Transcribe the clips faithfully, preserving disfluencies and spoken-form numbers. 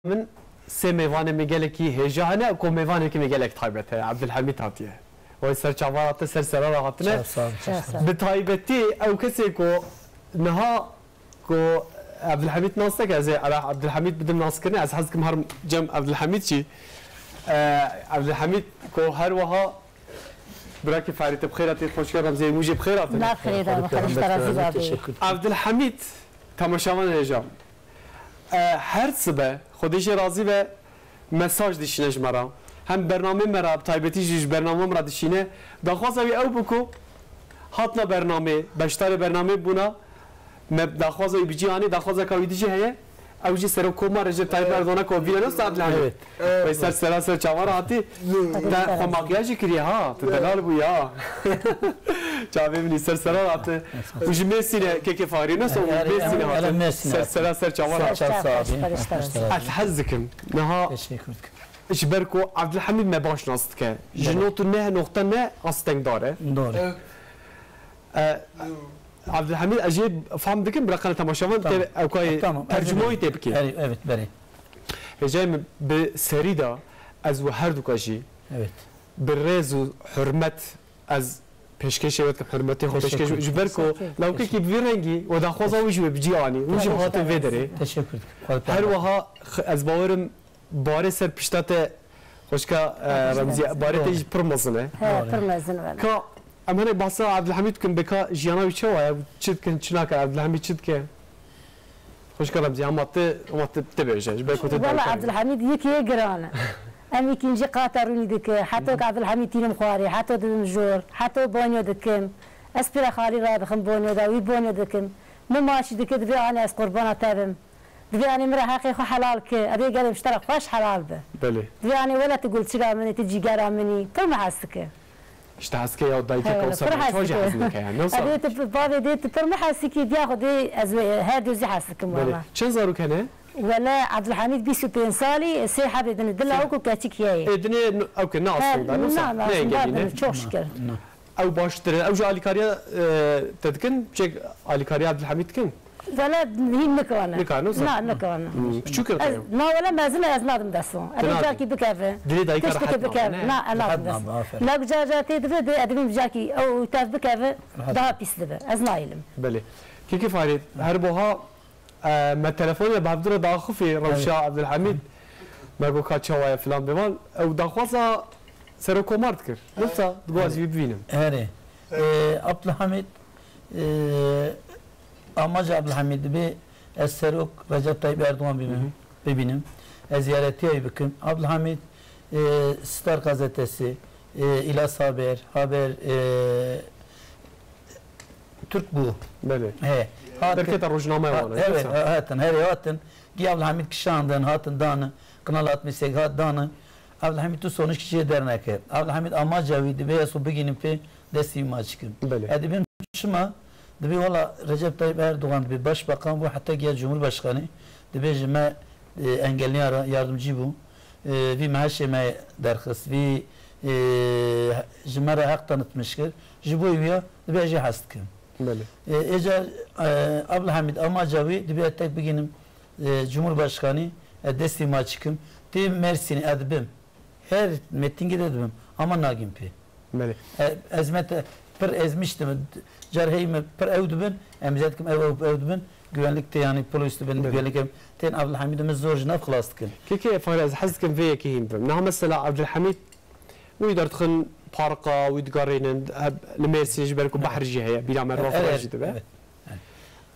Min sê mêvanê min gelekî hêja hene, ku mêvanekî min gelek taybet heye. Ebdulhamîd hatiye. Wey ser çavan hate, ser serara hatine. Çok sağ olun. Çok sağ olun. Bi taybetî ew kesê ku niha ku Ebdulhamîd nas neke, ez ê Ebdulhamîd bidim naskirinê, ez hez dikim herim cem Ebdulhamîd jî. E, Ebdulhamîd ku her wiha birakî Farî te bi xêr hatî, xweşka Remziyê Mûjê bi xêr hatine. Na xêr de, xweş te razî be. Teşekkür. Ebdulhamîd, temaşevan hêja. E, her sibe, Xwedê jê razî be, mesaj dişîne ji me re. Hem bernameyê me re, bi taybetî jî ji bernameyê me re dişîne. Daxwaza wî ew bû ku hatina bernameyê, beşdarê bernameyê bûna, me daxwaza wî bi cî anî, daxwazeka wî dijî heye. Ew jî Serokkomar Recep Tayyip Erdogan ku vîneno saet li hemî. Evet. Wey ser sera ser çavan hatî. Te xwe makyaj jî kiriye ha. Tu delal bû ya. Çavê min î ser sera hate. Û ji Mêrsînê kekê Farî ne son Mêrsînê hate. Ser sera ser çavan hate. Ser çav sağ olun. Ez hez dikim. Niha Teşekkür ederim. Ji ber ku Abdülhamid me baş nas dike. Ji Evet. not û neh noqte ne astengdar e. Doğru. E, Abdülhamid, ez jê fam dikim, bira qene temaşevan Tamam. tê ew kayê Tamam, ez tercümayî ederim. tê bike. Evet, evet, berê. Hêjayê min, bi serî de ez û herduka jî Evet. bi rêz û hurmet ez pêşkêşê we dikim, hurmetê xwe Teşekkür pêşkêş ederim. ji ber ku Teşekkür. lawkekî bi vî rengî we daxwaza wî jî we bi cî anî. Wî jî Teşekkür. hate vê derê. Teşekkür ederim. Her wiha x-, ez bawerim barê ser pişta te xweşka, e, Remziye, barê te jî pir mezin e. He, Doğru. pir mezin e. Ka em hinek behsa Abdülhamid dikin, beka jiyana wî çawa ye? Çi dikin, çi nake? Abdülhamid çi dike? Xweşka Remziye, ama te, ama te, te bêje, ji ber ku te Wala dayika yî. Abdülhamid yekê giran e. Em îkincî qata rûnî dike. Heto ku Abdülhamid tînim xwarê, heto dibim jor, heto banyo dikim. Ez pira xalî radixim banyo da, wî banyo dikim. Min maçî dike, divê anê ez qurbana te bim. Divê anê min re heqê xwe helal ke. Edê gelê min ji te re xweş helal be. Belê. Divê anê wele tu gulçika min î, tu cîgera min î. Pir min hez dike. Ji te hez dike ya dayikek He, ew pir ser hez çawa jî dike. hez neke yani. Ne Edê wisa? tu bavê dê tu pir min hez dikî, diya xwe dê ez wê her du zî hez dikim Belê. wala. Çend zarok hene? Wele Abdülhamid bîst û pênc salî, sê hebê din, dila Sê- wek û keçik ye. Ê dinê n-, ew ke ne He, aslında, ne wisa? na, na, Ne aslında engelî ne? din, çok şükür. Ew baştir e. Ew jî alîkariya, e, te dikin? Çek alîkariya Abdülhamid dikin? Wele hîn nikane. Nikane, wisa? Na, nikane. Hmm, küçük e. Ez, na wele mezin e, ez nadim dest wan. Edê Tinadim. carkî bikeve. Dilê dayika Tiştekî rehet bikeve. nabe, ne? Na, ez nadim Rehet dest. nabe, aferin. La bi car car tê dibe, dê edê min bi carkî ew tev bikeve, Rehet. daha pîs dibe. Ez nayêlim. Belê. Kekê Farî, her buha, e, me telefonê bi hevdû re daxifî, Rewşa Evet. Abdülhamid. Me got ka çawa ye filan bevan. Ew daxwaza Serokkomar dikir. Wisa, digot ez wî bibînim. Herê. E, Abdülhamid, e, amaca Abdülhamid dibê ez Serok Recep Tayyip Erdogan bibim, Hı hı. bibînim. Ez ziyaretiya wî bikim. Abdülhamid, e, Star gazetesi, e, İlas Haber, Haber, e, Türk bû. Belê. He. Hatin. Derketa rojname Ha, wana, evet, yoksa? ha, hatin, herê hatin. Gî Abdülhamid kişandin, hatin dani. Kanal altmış sekiz hat dani. Abdülhamid tu sonuç kişiye derneke. Abdülhamid amaca wî dibê ez xwe bigînim pê destî wî maç kim. Belê. E dibin çima? Dibê wala Recep Tayyip Erdogan dibê başbakan bû, heta giya Cumhurbaşkanı. Dibê ji me, e, engelliyan re yardımcı bû. E, vî meheşê me derxist, vî, e, ji me re heq tanıtmış kir. Ji bo wî ya dibê ez jê hez dikim. Belê. E, êca, e, Abdülhamid amaca wî dibê ez tek bigînim, e, Cumhurbaşkanı, e, destî maç kim. Tê Mersînê ez dibim. Her metingê de dibim. Ama nagim pê. Belê. E, ez me te pir ezmiştim. Car hey me pir ew dibin. Em zî dikim ew, ew, ew dibin. Güvenlik te yani polis dibin. Belê. Güvenlik em. Tên Abdülhamid min zor ji nav xilas dikin. Kekê Farî, ez hez dikim vê yekê hîn bim. Niha mesela Abdülhamid wî derdixin parka, wî digarînin, heb-, li Mêrsînê ji ber ku Evet. behr jî heye, bîra me Evet, rafira evet, jî dibe. evet.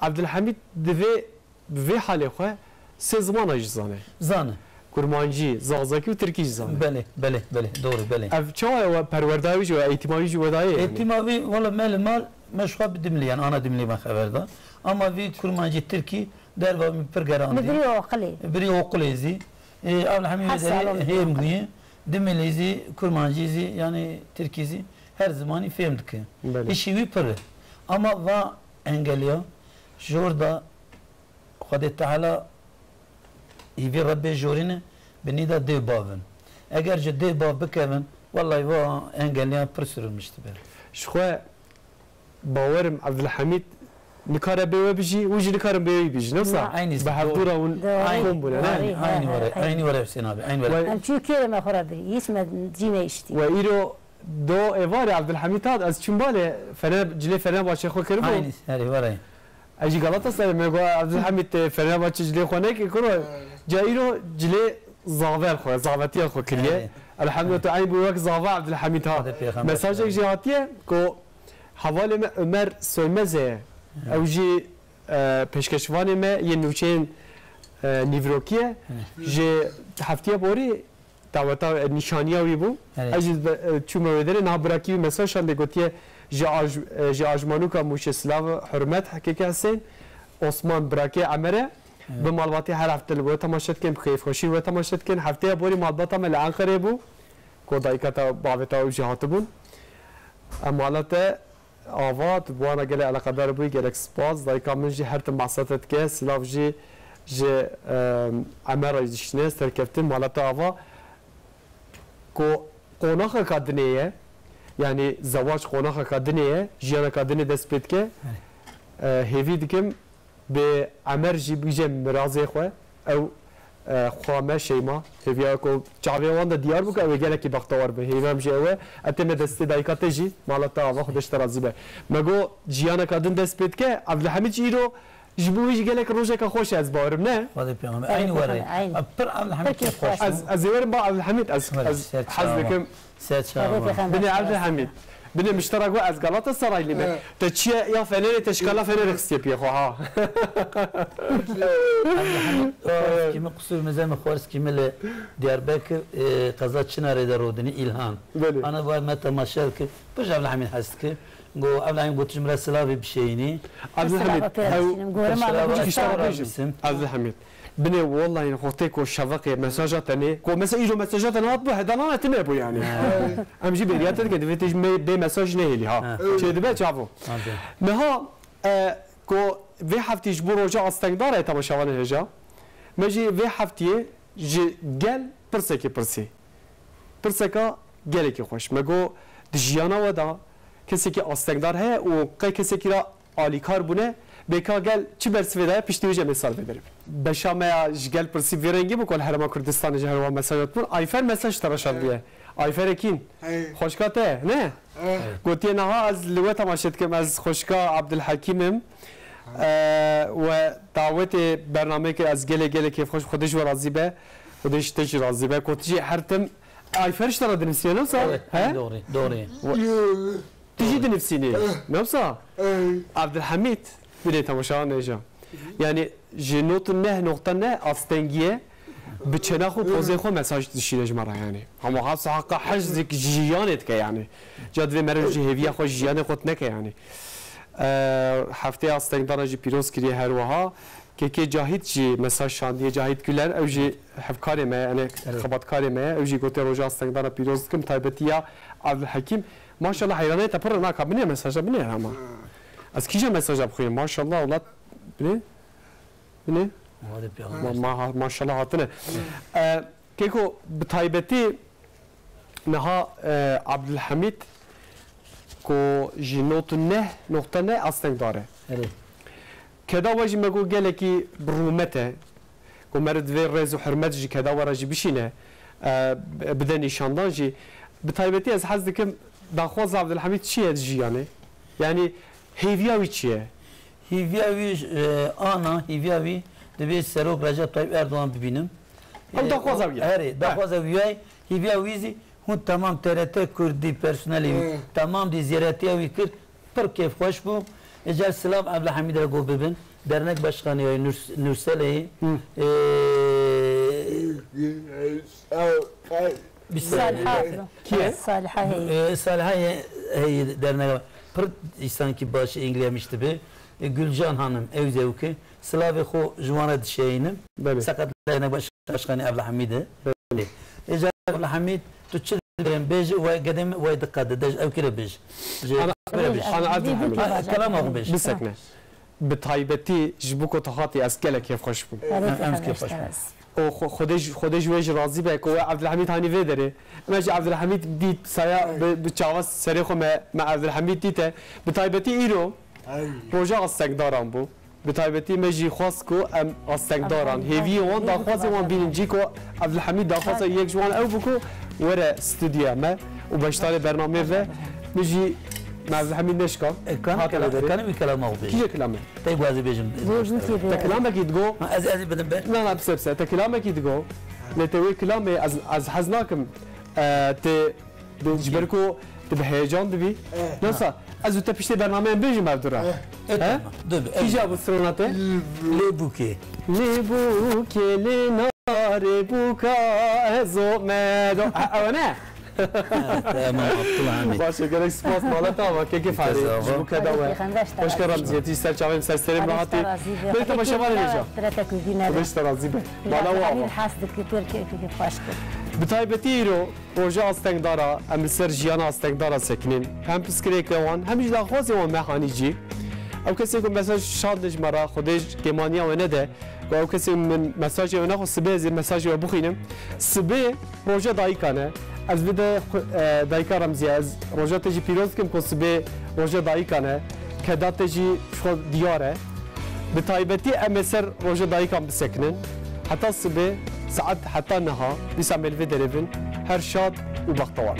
Abdülhamid divê bi vê halê xwe sê zimana jî zane. Zane. Kurmancî, zazakî û tirkî jî zane. Belê, belê, belê, doğru, belê. Ev çawa ye we perwerda wî jî, we eğîtima wî jî we daye yani? Eğîtima wî, wala me li mal, me ji xwe bi dimlî, yani ana dimlî me xeber da. Ama vî kurmancî, tirkî derva min pir gerandî. Li birî oqilê. Birî oqilê zî. E, Abdülhamid Her de salon hêm bûye. Dimilî zî, kurmancî zî, yani tirkî zî her zimanî fêm dike. Belê. Îşî wî pir e. Ama va engeliya, jor da Xwedê Teala hîvî Rebbê jorîne, bi nî de dê bav in. Eger ji dê bav bikevin, wellahî va engeliyan pir sürülmüş dibe. Ji xwe bawerim Evdilhemîd nikare bê we bijî, hûn jî nikarin bê wî bijî. Ne wisa? Eynî Bi hevdû re hûn Doğru. kom bûne, ne? Eynî, eynî were, eynî were Hüseyin abi, eynî were. We Em çû kêrê me xwe re birî, hiç me cî neyiştî. We îro do êvarê Abdulhamît hat, ez çûm balê, Fener-, cilê Fenerbahçe xwe kiribû. Eynî, herî were. Ez jî Galatasarayê me got, Abdulhamît, e, Fenerbahçe cilê xwe neke, kuro. Ca îro cilê zaver xwe, zavetiya xwe kiriye. Elhamdülillah, tu eynî bû wek zava Abdulhamît ha. Mesajek jî hatiye ku hevalê me Ömer Sönmez e. Ew jî, e, pêşkeşvanê me yên nûçeyên, e, nîvrokî ye. Ji heftiya borî daweta, e, nîşaniya wî bû. Erê. Ez jî be-, e, çûme wê derê, niha birakî wî mesaj şandê, gotiye, ji aj-, e, ji ajmanûka Mûşê silav, hurmet, Hekeke Hesên, Osman birakê Emer e. Erê. Bi malbatê her hefte li we temaşe dikin, bi kêfxweşî we temaşe dikin. Hefteya borî malbata me li Enqerê bû, ku dayika te, bavê te ew jî hatibûn. Em mala te ava, tu bi wana gelek eleqedar bûyî, gelek spas. Dayika min jî her tim behsa te dike, silav jî ji, em, Emer re jî dişîne, serkeftin, mala te ava. Ku qonaxeka dinê ye, yanî zewac qonaxeka dinê ye, jiyaneka dinê dest pê dike. Erê. E, hêvî dikim, Bi Emer jî bigije mirazê xwe, ew, e, xwa me Şeyma, hêviya ku çavê wan de diyar bû ku ew ê gelekî bextewar be. Hêviya min jî ew e. Etê me destê dayika te jî, mala te ava, Xwedê ji te razî be. Me got, jiyaneka din dest pê dike, Evdilhemîd jî îro, ji bo wî jî gelek rojeka xweş e, ez bawerim, ne? Xwedê pêxember. Eynî were. Eynî. Pir Evdilhemîd kêfxweş bû. Ez, ez ê werim ba Evdilhemîd, ez, ez hez dikim. Ser çava. Xwedê pêxember Binê Evdilhemîd. Binê miştera got ez Galatasaraylî me. He. Te çiye ya Fenerê, te şikala Fenerê xistiye piyê xwe ha. Abdülhamid, o, kimi qusur meze mi xwars kimi li Diyarbekir, e, qeza Çinarê de rodinî İlhan. Belê. Ana vay me temaşe ki, pij Abdülhamid hest ki. Go, Abdülhamid gotiş mire silavî bişeyînî. Abdülhamid, Silav ew, pêşînim, gorema Silav Abdülhamid. Abdülhamid. Abdülhamid. Binê wallahî xwe tê ku şeveqê mesaja te nê. Ku mesela îro mesaja te nehat bû, hedana te nebû yani. Em jî bêriya te dikin, divê te jî me-, bê mesaj nehêlî ha. Ha. Çê dibe çavo. Hadi. Meha, e, ku vê heftî ji bo roja astengdar e temaşevanê hêja. Me jî vê heftiyê ji gel pirsekê pirsî. Pirseka gelekî xweş. Me got di jiyana we de kesekî astengdar heye û qey kesekî re alîkar bûne, bê ka gel çi bersivê daye, piştî wê jî em ê ser vê derê bin. Beşa me ya ji gel pirsî vê rengî bû ku li Herêma Kurdistanê ji her wan mesaj hatibûn. Ayfer mesaj te re şandiye. Ayfer Ekîn, Hey. xweşka te, ne? Eh. Gotiye, niha ez li we temaşe dikim, ez xweşka Abdulhekîm im. Eh, we dawetê bernameyê kir, ez gelê gelê kêfxweş, Xwedê ji we razî be. Xwedê ji te jî razî be. Ku tu jî her tim Ayfer ji te re dinivîsiye, ne wisa? Evet, he? Doğru, doğru. Tu jî dinivîsînî, ne wisa? Ey. Abdulhamid, binê temaşevanê hêja. Yani ji not û neh noqta neh astengiyê bi çêna xwe, pozê xwe mesaj dişîne ji me re yani. Hema hasa heqa hej dik jiyanê dike yani. Ca divê meriv ji hêviya xwe jiyanê xwe neke yani. Eee, hefteya astengdana jî pîroz kiriye her wiha. Kekê Cahit jî mesaj şandiye, Cahit Güler, ew jî hevkarê me ye, yani Evet. xebatkarê me ye. Ew jî gote roja astengdana pîroz dikim, taybetiya Abdulhekîm. Maşallah heyranê te pir naka, binê mesaja binê hema. Ez kîja mesaja bixwînim, maşallah, welat binê, binê. Hadi pêxember. Ma-, ma-, maşallah hatine. E, Keko, bi taybetî niha, e, Abdulhamid ku ji not û neh noqta neh astengdar e. Erê. Keda we jî me got gelekî bi rûmet e. Ku meriv divê rêz û hurmet ji keda we re jî bişîne, e, bide nîşandan jî. Bi taybetî ez hez dikim daxwaza Abdulhamid çi ye di jiyanê? Yanî hêviya wî çi ye? Hêviya wî, e, ana, hêviya wî divê Serok Recep Tayyip Erdogan bibînim. Ew daxwaza wî ye. Erê, daxwaza wî ye. Hêviya wî zî hûn temam T R T Kurdî personelê wî, temam dî ziyaretiya wî kir. Pir kêfxweş bû. Êcar silav Evla Hemîd re got bibin. Dernek Başkanı ya Nurs-, Nurselê. Hı. Ee, Bir saniye. Saliha. Kî ye? Saliha heye. Ee, Saliha ye-, heye dernek. Pir îsankî baş, îngilî hemîş dibe. Ee, Gülcan Hanım, ew zewke. Silavê xwe ji wan re dişeyînim. Belê. Seqet dernek baş-, başkanı Evla Hemîd e. Belê. Êcar Evla Hemîd, tu çi dibêrên bêje, we gedê min, we diqede, de ew kire bêje. Ji Ana, kire bêje. Ana, Abdulhamid. Ha, kelama xwe bêje. Bisekne. Bi taybetî ji bo ku tu hatî ez gelek kêfxweş bûm. Erê, Em, em kêfxweş kêfxweş bûn. Û xwe-, Xwedê ji, Xwedê ji we jî razî be ku we Evdilhemîd hanî vê derê. Me jî Evdilhemîd dît, saya bi, bi çava serê xwe me, me Evdilhemîd dîte. Bi taybetî îro, Roja astengdaran bû. Bi taybetî me jî xwest ku em astengdaran, hêviyê wan, daxwazên wan bînin cî ku Evdilhemîd daxwaza yek ji wan ew bû ku were stûdyoya me û beşdarê bernameyê ve. Min jî me Evdilhemîd neşka. Hate vê derê. Kanê wî kelama xwe bêjim. Kîje kelame? Tey ku ez ê bêjim. Te kilamekî digo. Ha, ez, ez ê bidim ber. Na, na, pise, pise. Te kilamekî digo. Lê te wê kilamê ez, ez hez nakim. E, te, ji ber ku tu bi heyecan dibî. Nasa, ez û te piştê bernameyê em bêjin hev du re. E, tamam. Dur, dur. Kîja bû strona te? Lê bûkê. Lê bûkê, lê narê bûka, ez û me do. Ha, ew ne? Tamam, Abdulhamid. Baş e, gelek spas, mala te ava, kekê Farê, ji bo keda we. Xweşke Remziyetî, ser çavên ser serê min hatî. Belê temaşevanê vêca. Xwedê ji te razî be. Mala we ava. Bi taybetî îro, roja astengdara, em li ser jiyana astengdara sekinên. Hem piskirêke wan, hem jî daxwazê wan me hanî cî. Ew kesê ku mesaj şand ji me re, Xwedê ji kêmaniya we nede. Ku ew kesê min mesajê we nexwe sibê, ez ê mesajê we bixwînim. Sibê roja dayikan e. Ez vê de xwe, e, dayika Remziye, ez roja te jî pîroz dikim ku sibê roja dayikan e. Keda te jî ji xwe diyar e. Bi taybetî em ê ser roja dayikan bisekinin. Heta sibê, saet heta niha, dîsa me li vê derê bin. Her şad û bextewar.